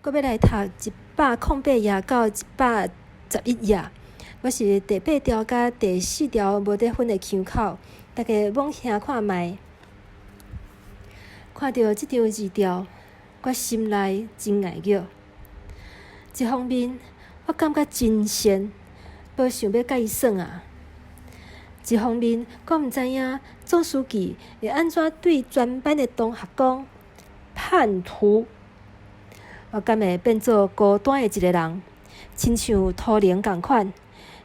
閣欲來讀108頁到111頁。我是第八條佮第四條無佇分的腔口，大家罔聽看覓。看著這張字條，我心內真礙熱。一方面，我感覺真閒，無想欲佮伊耍啊；一方面，閣毋知影總書記會按怎對全班的同學講叛徒。我敢會變做孤單的一个人，親像塗靈仝款。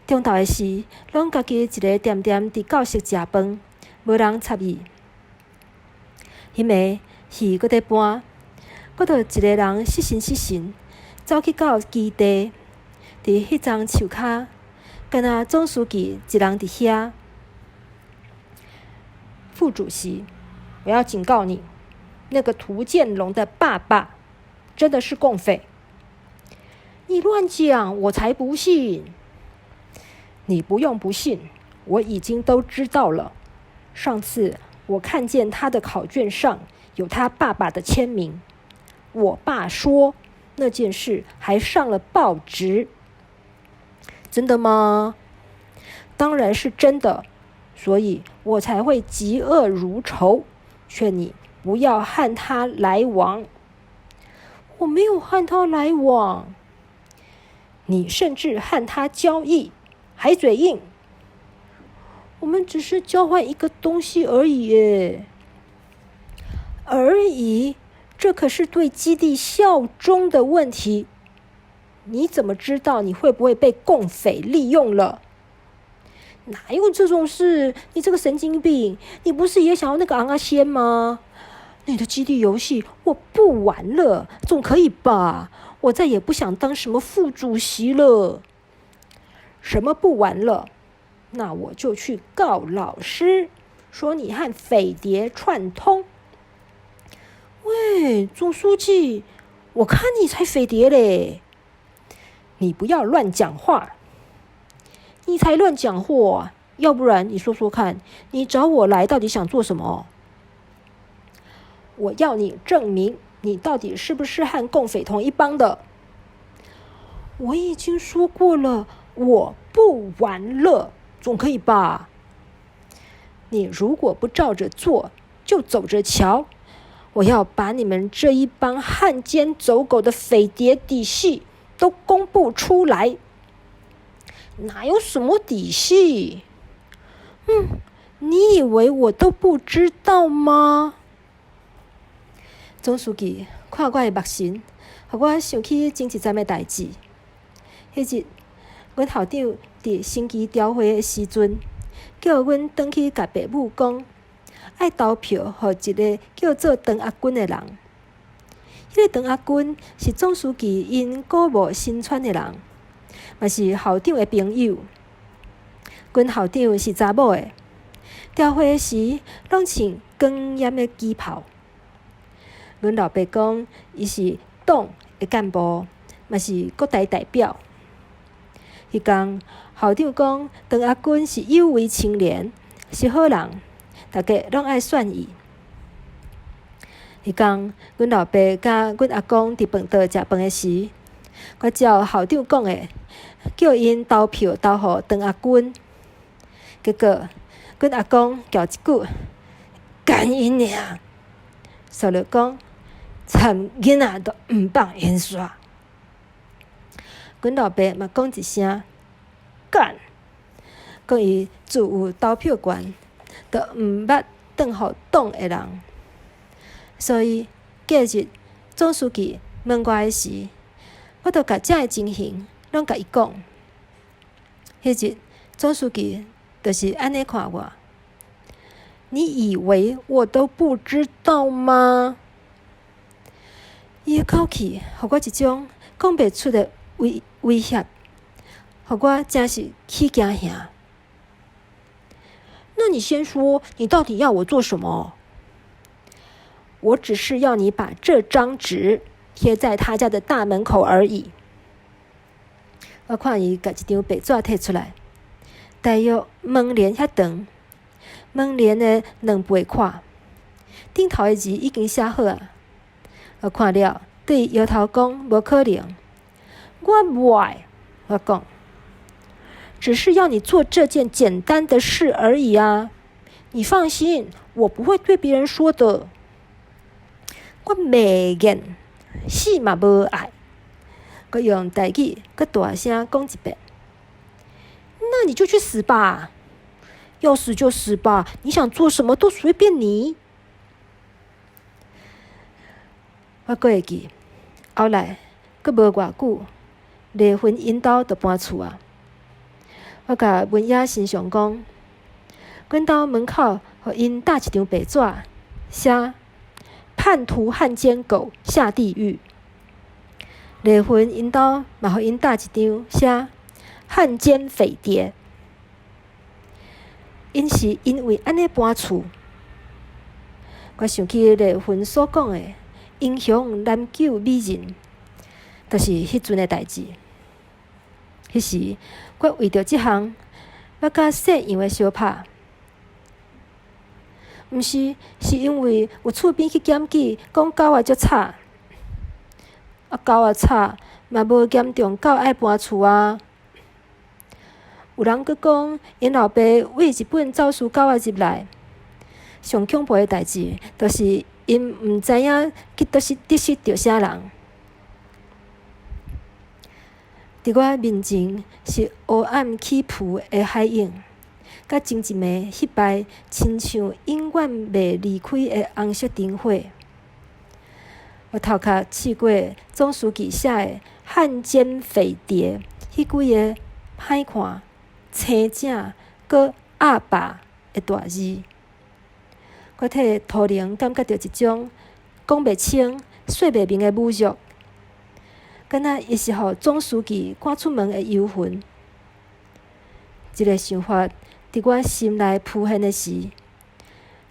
中晝的時，攏家己一个恬恬佇教室食飯，無人插伊。彼暝戲閣佇搬，我就一个人失神失神，走去到基地，佇彼叢樹跤，敢若總書記一人佇遐。副主席，我要警告你，那個涂建龍的爸爸真的是共匪。你亂講，我才不信。你不用不信，我已經都知道了。上次我看見他的考卷上有他爸爸的簽名。我爸說那件事還上了報紙。真的嗎？當然是真的，所以我才會嫉惡如仇，勸你不要和他來往。我沒有和他來往。你甚至和他交易，還嘴硬。我們只是交換一個東西而已耶，而已，這可是對基地效忠的問題。你怎麼知道你會不會被共匪利用了？哪有這種事？你這個神經病！你不是也想要那個尪仔先嗎？你的基地遊戲我不玩了，總可以吧？我再也不想當什麼副主席了。什麼不玩了？那我就去告老師，說你和匪諜串通。喂，總書記，我看你才匪諜嘞！你不要亂講話，你才亂講話！要不然你說說看，你找我來到底想做什麼？我要你證明你到底是不是和共匪同一幫的。我已經說過了，我不玩了，總可以吧？你如果不照着做，就走着瞧！我要把你們這一幫漢奸走狗的匪諜底細都公布出來。哪有什麼底細？嗯，你以為我都不知道嗎？總書記看我的目神，予我想起前一陣的代誌。彼日，阮校長佇升旗朝會的時陣，叫阮轉去共爸母講，愛投票予一个叫做陳阿軍的人。彼个陳阿軍是總書記𪜶姑母新村的人，嘛是校長的朋友。阮校長是查某的，朝會時攏穿光艷的旗袍。阮老爸講，伊是黨的幹部，嘛是國大代表。彼工校長講，陳阿軍是有為青年，是好人，大家攏愛選伊。彼工，阮老爸佮阮阿公佇飯桌食飯的時，我照校長講的，叫𪜶投票投予陳阿軍。結果，阮阿公叫一句：幹伊娘！煞落講，讖囡仔都毋放煙煞。阮老爸嘛講一聲幹，講伊自有投票權，就毋捌轉予黨的人。所以隔日總書記問我的時，我就共遮的情形攏共伊講。彼日總書記就是按呢看我。你以為我都不知道嗎？伊的口氣，予我一種講袂出的威威脅，予我誠是起驚嚇。那你先說，你到底要我做什麼？我只是要你把這張紙貼在他家的大門口而已。我看伊共一張白紙提出來，大約門簾遐長，門簾的兩倍寬，頂頭的字已經寫好矣。我看了，對伊搖頭講無可能。我無愛，我講，只是要你做這件簡單的事而已啊！你放心，我不會對別人說的。我袂願，死嘛無愛。閣用台語閣大聲講一遍。那你就去死吧！要死就死吧，你想做什麼都隨便你。我閣會記，後來閣無偌久，麗芬𪜶兜就搬厝矣。我共文野神像講，阮兜門口予𪜶貼一張白紙，寫叛徒漢奸狗下地獄。麗芬𪜶兜嘛予𪜶貼一張，寫漢奸匪諜。𪜶是因為按呢搬厝。我想起麗芬所講的英雄難救美人，就是彼陣的代誌。彼時，我為著這項，欲佮姓楊的相拍，毋是，是因為有厝邊去檢舉，講狗仔足吵。啊，狗仔吵嘛無嚴重到愛搬厝啊。有人閣講，𪜶老爸對日本走私狗仔入來，上恐怖的代誌，就是𪜶毋知影去佗室得失著啥人。佇我面前是黑暗起伏的海湧，佮前一暝彼擺親像永遠袂離開的紅色燈火。我頭殼試過總書記寫的漢奸匪諜彼幾个歹看、青正、閣鴨霸的大字，我替塗靈感覺著一種講袂清、說袂明的侮辱。敢若伊是予總書記趕出門的幽魂。這个想法佇我心內浮現的時，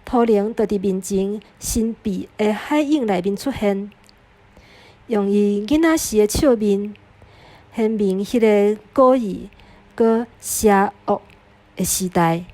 塗靈就佇面前神秘的海湧內面出現，用伊囡仔時的笑面，顯明彼个詭異閣邪惡的時代。